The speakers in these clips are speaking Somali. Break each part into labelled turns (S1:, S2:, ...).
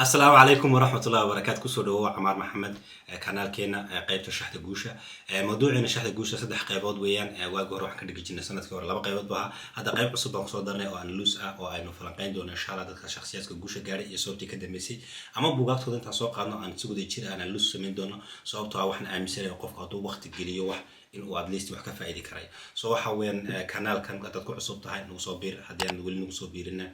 S1: Asalaamu calaykum waraxmatullahi wabarakaatu. Kusoo dhawow Camaar Maxamed, kanaalkeena qeybta Shaxda Guusha. Mawduuceena Shaxda Guusha saddex qeybood weeyaan. Waagi hore waxaan ka dhigi jirnay, sanadkii hore laba qeybood bu ahaa. Hadda qeyb cusub baan kusoo darnay oo analyse ah, oo aynu falanqeyn doono insha Allah dadka shakhsiyaadka guusha gaadhay iyo sababtii ka dambeysay, ama buugaagtooda intaan soo qaadno aan si wada jir analyse samayn doono, sababtoo ah waxaan aaminsanaya qofka hadduu waqti geliyo wax in uu at least wax ka faa'idi karayo. So waxa weeyaan, kanaalkan haddaad ku cusub tahay, nagu soo biir. Haddii aan weli nagu soo biirina,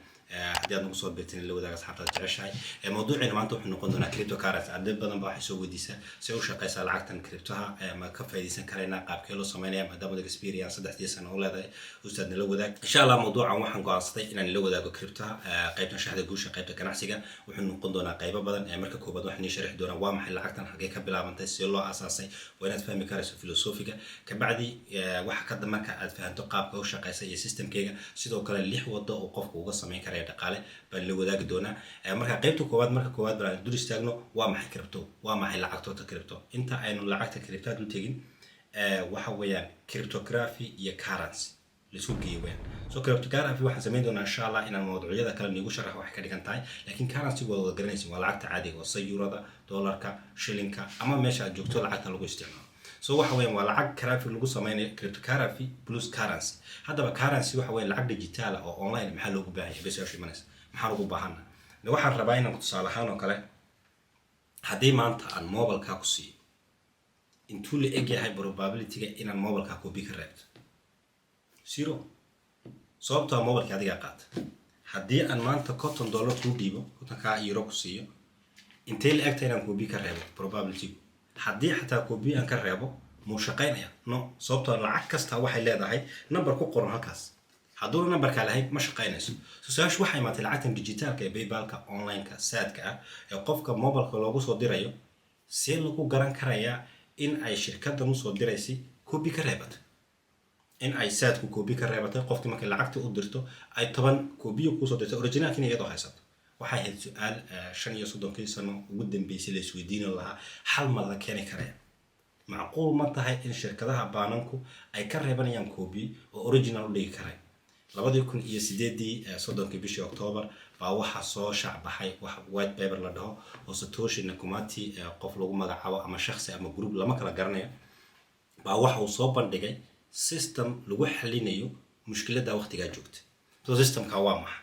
S1: haddii aad nagu soo biirtin, la wadaaga asxaabtaad jeceshahay. Mawduuceena maanta wuxuu noqon doonaa cryptocurrency. Arday badan baa waxay soo weydiisaa: see u shaqeysaa lacagtan cryptoha? Ma ka faa'iidaysan karaynaa? Qaabkee loo sameynaya? Maadaama experience 3dii sano u leedahay, ustaad, nala wadaag insha Allah. Mawduucan waxaan go'aansaday inaan la wadaago cryptoha qaybtan Shaxda Guusha, qaybta ganacsiga. Wuxuu noqon doonaa qaybo badan. Marka koobaad waxaan nii sharixi doonaa waa maxay lacagtan, xagee ka bilaabantay, see loo aasaasay. Waa inaad fahmi karayso filosofiga. Kabacdi waxa ka marka aad fahanto qaabka u shaqeysa iyo systemkeyga, sidoo kale lix wado oo qofku uga samayn karaya dhaqaale baan la wadaagi doonaa. Marka qaybta koowaad, marka koowaad baan dul istaagno waa maxay crypto, waa maxay lacagtoota crypto. Inta aynu lacagta crypto dul tegin, waxa weeyaan cryptography iyo currency laisku geeyo weeyaan. So cryptography waxaan samayn doonaa insha Allah inaan mawduucyada kale niigu sharax waxay ka dhigan tahay, laakiin currency waad wada garanaysin, waa lacagta caadiga oo sa eurada, dollarka, shilinka ama meesha aad joogto lacagta lagu isticmaalo. So waxa weeyaan waa lacag graphy lagu sameynayo, cryptography plus currency. Haddaba currency waxa weeyaan lacag digital ah oo online. Maxaa loogu baahan yahay? Bes imanaysa, maxaan ugu baahana? Waxaan rabaa inaan tusaale ahaan oo kale, haddii maanta aan mobilkaa ku siiyo, intuu la eg yahay probabilityga inaan mobilkaa copy ka reebto? Zero, sababtoo mobilkii adigaa qaata. Haddii aan maanta $50 kuu dhiibo, 50kaa euro ku siiyo, intee la egta inaan copy ka reebo probabilitygu? Haddii xataa copy aan ka reebo, muu shaqaynaya? No, sababtoo lacag kasta waxay leedahay number ku qoran halkaas. Hadduuna numberkaa lahayn, ma shaqaynayso. So su-aashu waxay imaatay: lacagtan digitaalka ee PayPalka, onlineka, Zaadka ah ee qofka mobilka loogu soo dirayo, see lagu garan karayaa in ay shirkadan usoo diraysay copy ka reebatay, in ay Zaadku copy ka reebatay, qofkii markay lacagta u dirto ay 10 copy kuusoo dirtay, originaalkiina iyadoo haysato? Waxay ahayd su-aal 35kii sano ugu dambeysay la isweydiini lahaa. Xal ma la keeni karaya? Macquul ma tahay in shirkadaha baananku ay ka reebanayaan copy oo original u dhigi karay? 2008dii, 30kii bishii October baa waxaa soo shaacbaxay wax white paper la dhaho oo Satoshi Nakamoto qof lagu magacaabo, ama shakhsi ama group lama kala garanayo, baa waxa uu soo bandhigay system lagu xalinayo mushkiladda waqtigaa joogta. So systemka waa maxa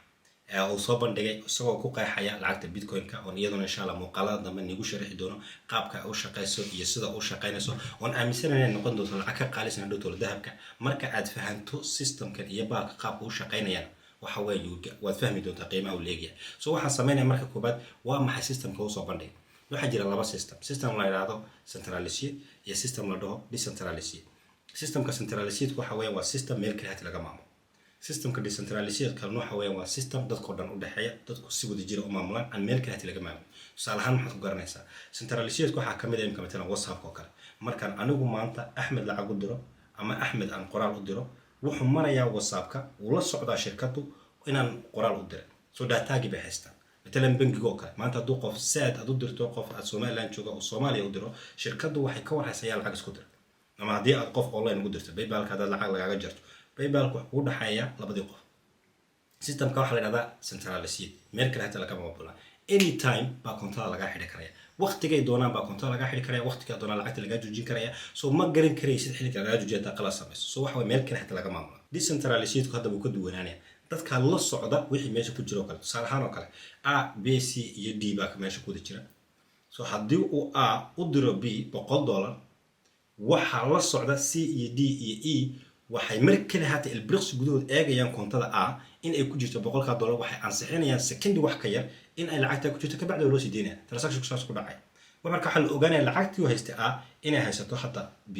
S1: uu soo bandhigay, isagoo ku qeexaya lacagta bitcoin-ka, oon iyaduna insha Allah muuqaalada dambe niigu sharixi doono qaabka ay u shaqeyso iyo sida u shaqeynayso, oon aaminsanay inay noqon doonto lacag ka qaalisan hadhow dahabka. Marka aad fahanto systemkan iyo baalka qaabka u shaqeynayaan, waxa weeye waad fahmi doontaa qiimaha uu leegyahay. So waxaan sameynaya marka koobaad, waa maxay systemka uu soo bandhigay? Waxaa jira laba system: system la yidhaahdo centralized iyo system la dhaho decentralized. Systemka centralized waxa weeyaan waa system meel kale hati laga maamulo. Systemka decentralized kalena waxa weeyaan waa system dadkoo dhan u dhexeeya, dadku si wada jira u maamulaan, aan meel kale hati laga maamulo. Tusaale ahaan maxaad ku garanaysaa? Centralized waxaa kamid ah imka matalan WhatsApp oo kale. Markaan anigu maanta Axmed lacag u diro ama Axmed aan qoraal u diro, wuxuu marayaa WhatsAppka, wuu la socdaa shirkadu inaan qoraal u diray, so datagii bay haystaan. Matalan bangiga oo kale, maanta hadduu qof Zaad aad u dirto, qof aad Somaliland jooga oo Soomaaliya u diro, shirkadu waxay ka warhaysaa yaa lacag isku diray. Ama haddii aad qof online ugu dirto PayPalka, haddaad lacag lagaaga jarto PayPalka, wax kugu dhexeeya labadii qof. Systemka waxaa la yidhahdaa centralized, meel kale hata laga maamula. Anytime baa koontada lagaa xidhi karaya, waqtigay doonaan baa koontada lagaa xidhi karaya, waqtigaa doonaan lacagta lagaa joojin karaya. So ma garan karaysid xilliga lagaa joojiya hadaa qalad samayso. So waxa way meel kale hata laga maamula. Decentralizedku hadda wuu ka duwanaanaya, dadka la socda wixii meesha ku jira oo kale. Tusaale ahaan oo kale, A, B, C iyo D baa meesha ku wada jira. So haddii uu A u diro B $100, waxaa la socda C iyo D iyo E. Waxay mar kale haata ilbiriqsi gudahood eegayaan koontada A in ay ku jirto $100-kaa. Waxay ansixinayaan sekendi wax ka yar in ay lacagtaa ku jirto, kabacdi waa loo sii deynaya. Transaction saas ku dhacay. Marka waxaa la ogaanaya lacagtii u haystay A inay haysato hata B.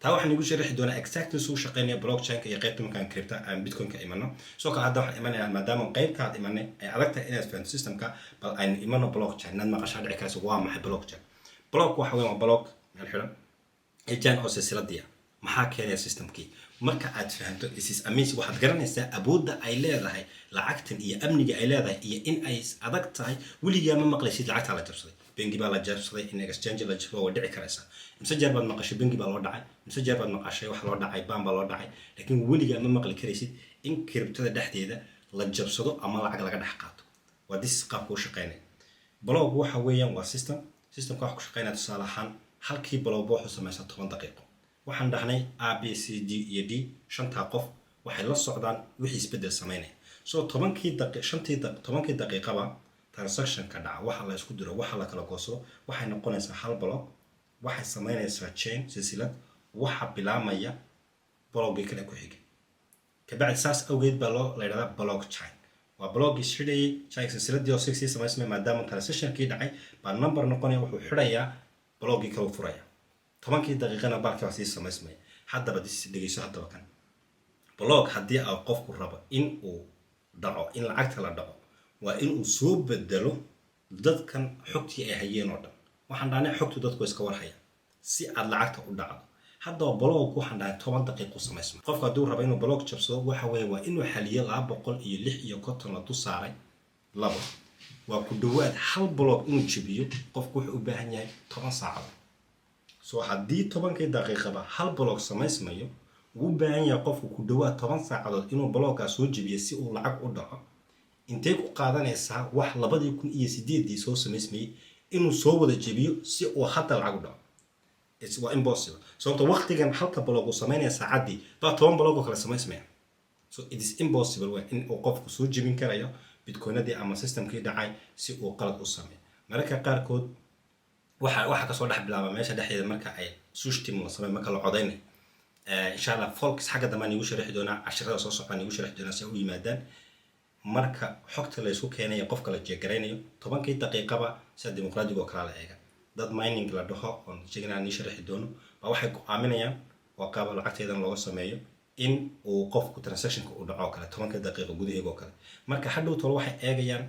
S1: Taa waxaan igu sharixi doonaa exactly suu shaqeynaya blockchainka iyo qaybta markaan crypto aan bitcoinka imano. Sidoo kale hadda waxaan imanaya, maadaama qaybta aad imanay ay adag tahay inaad fahanto systemka, bal aynu imano blockchain. Inaad maqashaa dhici karaysa: waa maxay blockchain? Block waxa weyn waa block meel xiran, chain oo silsiladiya. Maxaa keenaya systemkii? Marka aad fahanto, this is amazing. Waxaad garanaysaa awoodda ay leedahay lacagtan iyo amniga ay leedahay iyo in ay adag tahay. Weligaa ma maqlaysid lacagtaa la jabsaday, bengi baa la jabsaday. In exchange la jabsado waa dhici karaysaa. Mise jeer baad maqashay bengi baa loo dhacay? Mise jeer baad maqashay wax loo dhacay, baan baa loo dhacay? Laakiin weligaa ma maqli karaysid in cryptada dhexdeeda la jabsado ama lacag laga dhex qaato. Waa this qaabka u shaqeynaya. Block waxa weeyaan waa system. Systemka waxa ku shaqeynaya, tusaale ahaan, halkii block wuxuu samaysaa 10 daqiiqo. Waxaan dhahnay A, B, C, D iyo D, shantaa qof waxay la socdaan wixii isbeddel samaynaya. So 10-kii daqi shantii 10-kii daqiiqaba transactionka dhaca, waxa la isku diro, waxa la kala goosado, waxay noqonaysaa hal block. Waxay samaynaysaa chain, silsilad. Waxa bilaamaya blockgii kale ku xiga kabacdi. Saas awgeed baa loo la yidhahdaa block chain. Waa blockgii xidhayay chain, silsiladii oo sii samaysmay. Maadaama transactionkii dhacay baa number noqonaya, wuxuu xidhayaa blockgii kale furaya. 10-kii daqiiqana baalkii baa sii samaysmaya. Haddaba dhegeyso. Haddaba kan block haddii aa qofku rabo in uu dhaco, in lacagta la dhaco, waa inuu soo bedelo dadkan xogtii ay hayeen oo dhan. Waxaan dhahnay xogtu dadku iska warhayaan si aad lacagta u dhacdo. Haddaba block waxaan dhahay 10 daqiiqu samaysma. Qofku hadduu rabo inuu block jabsado, waxa weeye waa inuu xaliyo 256 la du saaray labo. Waa ku dhawaad hal block inuu jabiyo qofku wuxuu u baahan yahay 10 saacadood. So haddii 10-kii daqiiqaba hal block samaysmayo, wuu u baahan yahay qofku ku dhawaad 10 saacadood inuu blockgaa soo jabiyo si uu lacag u dhaco. Intee ku qaadanaysaa wax 2008-dii soo samaysmayey inuu soo wada jebiyo si uu hadda lacag u dhaco? Waa impossible, sababto waqtigan halka block uu samaynaya saacaddii baa 10 block oo kale samaysmaya. So it is impossible waa in uu qofku soo jebin karayo bitcoinadii ama systemkii dhacay si uu qalad u sameeyo. Mararka qaarkood waxa kasoo dhex bilaaba meesha dhexdeeda marka ay Zustimmung la sameeyo, marka la codaynayo. Insha Allah folks xagga dambe aan igu sharixi doonaa, casharada soo socdaan igu sharixi doonaa si ay u yimaadaan. Marka xogta la isku keenayo, qofka la jeegaraynayo 10-kii daqiiqaba, sida dimuqraadiga oo kale la eega, dad mining la dhaho oon sheegana nii sharixi doono baa waxay go'aaminayaan, waa qaaba lacagteedan looga sameeyo, in uu qofku transactionka uu dhaco oo kale 10-ka daqiiqa gudaheega oo kale. Marka hadhow tolo waxay eegayaan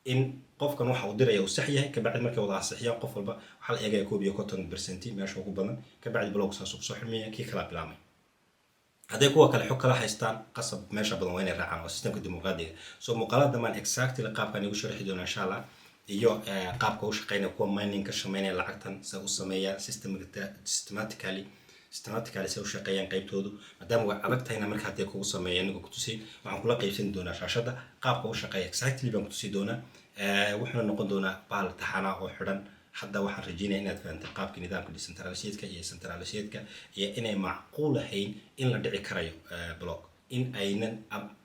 S1: in qofkan waxa uu diraya uu sax yahay. Kabacdi markay wada ansixiyaan, qof walba waxaa la eegaya 51% meesha ugu badan. Kabacdi block saasuu kusoo xirmaya, kii kala bilaamay. Hadday kuwa kale xog kala haystaan, qasab meesha badan waa inay raacaan. Waa systemka dimuqraadiga. So muuqaalada dambaan exactly qaabkaan igu sharixi doona insha Allah, iyo qaabka u shaqeynaya kuwa mining ka sameynaya lacagtan, se u sameeyaan systematically se u shaqeeyaan qaybtoodu. Maadaama way adag tahayna marka hadday kugu sameeya aniga kutusay, waxaan kula qaybsan doonaa shaashadda qaabka u shaqeeya exactly baan kutusi doonaa. Wuxuuna noqon doonaa baal taxana oo xidhan. Hadda waxaan rajeynaya inaad fahantay qaabka nidaamka decentralizedka iyo centralizedka, iyo inay macquul ahayn in la dhici karayo block, in aynan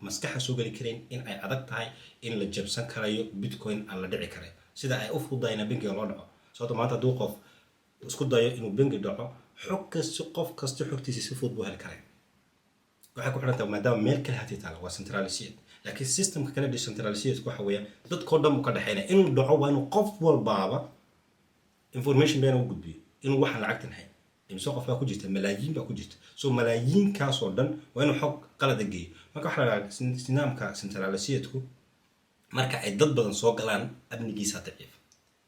S1: maskaxa soo geli karayn, in ay adag tahay in la jabsan karayo Bitcoin aan la dhici karayo sida ay u fududahayna bangiga loo dhaco. Sababto maanta hadduu qof isku dayo inuu bangi dhaco, xog kasta, qof kasta xogtiisa si fudud buu heli karaya. Waxay ku xidhan tahay maadaama meel kale hatii taala, waa centralized. Laakiin systemka kale decentralized waxa weeyaan dadkoo dhan buu ka dhexeynaya. Inuu dhaco waa inuu qof walbaaba information been u gudbiyo inuu waxaan lacagtan hayn. Imse qof baa ku jirta? Malaayiin baa ku jirta. So malaayiinkaasoo dhan waa inuu xog qalada geeyo. Marka waxaa la dhahaa nidaamka centralizedku marka ay dad badan soo galaan amnigiisa daciif,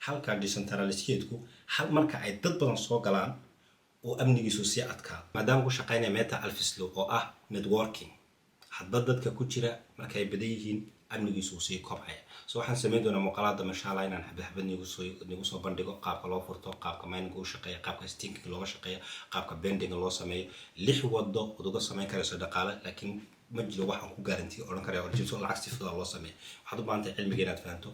S1: halka decentralizedku hal marka ay dad badan soo galaan oo amnigiisu sii adkaa, maadaama ku shaqeynaya Metcalfe's law oo ah networking. Hadba dadka ku jira markay badan yihiin, amnigiisu uu sii kobcaya. So waxaan samayn doonaa muuqaalada insha Allah inaan xabad xabad nigu soo bandhigo qaabka loo furto, qaabka mining u shaqeeya, qaabka staking looga shaqeeya, qaabka bending loo sameeyo, lix wado ood uga samayn karayso dhaqaale. Laakiin ma jiro waxaan ku guarantee odhan karaya oo jirto lacag si fudud loo sameeyo. Waxaad u baahan tahay cilmiga inaad fahanto.